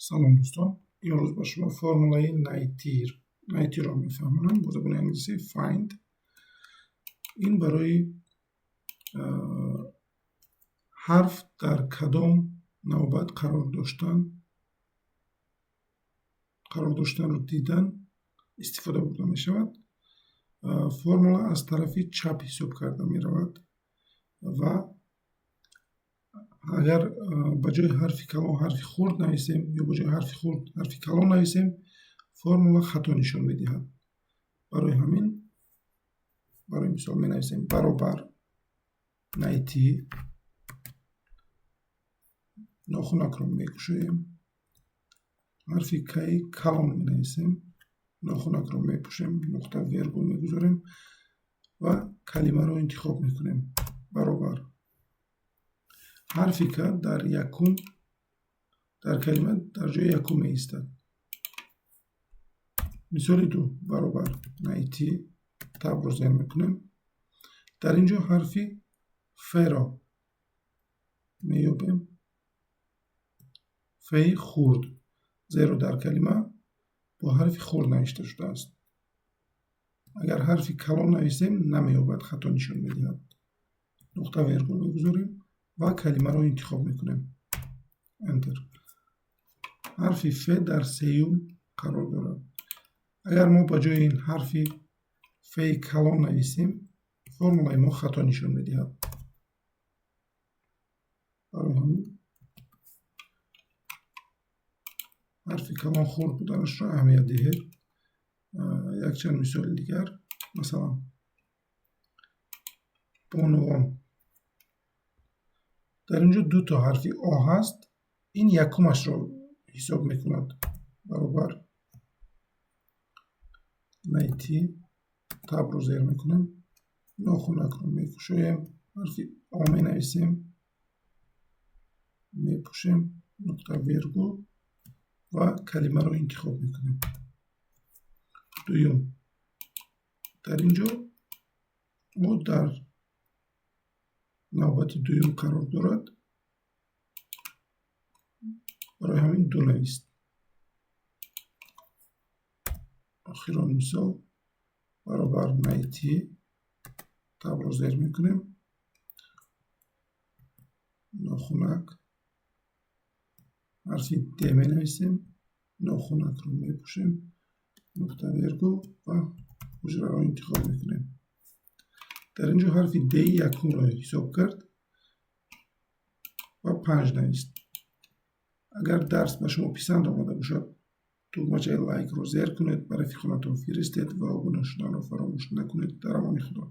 Салом, дӯстон! Имрӯз ба шумо формулаи найтиро мефаҳмонам, бо забони англисӣ find. Ин барои ҳарф дар кадом навбат қарор доштанро дидан истифода бурда мешавад. Формула аз тарафи чап ҳисоб карда меравад ва агар ба ҷои ҳарфи калон ҳарфи хурд нависем ё ба ҷои ҳарфи хурд ҳарфи калон нависем, формула хато нишон медиҳад. Барои ҳамин, барои мисол, менависем баробар найти, нохунакро мекушоем, ҳарфи К-и калон менависем, нохунакро мепӯшем, нуқта вергул мегузорем ва калимаро интихоб мекунем. Баробар, ҳарфи К дар якум дар калима дар ҷои якум меистад. Мисоли ду: баробар найти, табро зер мекунем, дар ин ҷо ҳарфи Ф-ро меёбем, фи хурд, зеро дар калима бо ҳарфи хурд навишта шудааст. Агар ҳарфи калон нависем, намеёбад, хато нишон медиҳад. Нуқта вергул мегузорем ва калимаро интихоб мекунем. Enter. Ҳарфи Ф дар сеюм қарор дорад. Агар мо ба ҷои ин ҳарфи Фи калон нависем, формулаи мо хато нишон медиҳад. Барои ҳамин ҳарфи калон хурд буданашро аҳамият диҳед. Якчанд мисоли дигар, масалан, бонувон. Дар ин ҷо дуто ҳарфи О ҳаст, ин якумашро ҳисоб мекунад. Баробар найти, табро зер мекунем, нохунакро мекушоем, ҳарфи О менависем, мепӯшем, нуқта вергул ва калимаро интихоб мекунем. Дуюм, дар ин ҷо О дар навбати дуюм қарор дорад, барои ҳамин ду навист. Охирон мисол: баробар найти, табро зер мекунем, нохунак, ҳарфи Д менависем, нохунакро мепӯшем, нуқта вергул ва ҳуҷраро интихоб мекунем. Дар ин ҷо ҳарфи Д-и якумро ҳисоб кард ва панҷ навист. Агар дарс ба шумо писанд омада бошад, тугмачаи лайкро зер кунед, ба рафиқонатон фиристед ва обуна шуданро фаромӯш накунед. Дар амони Худо.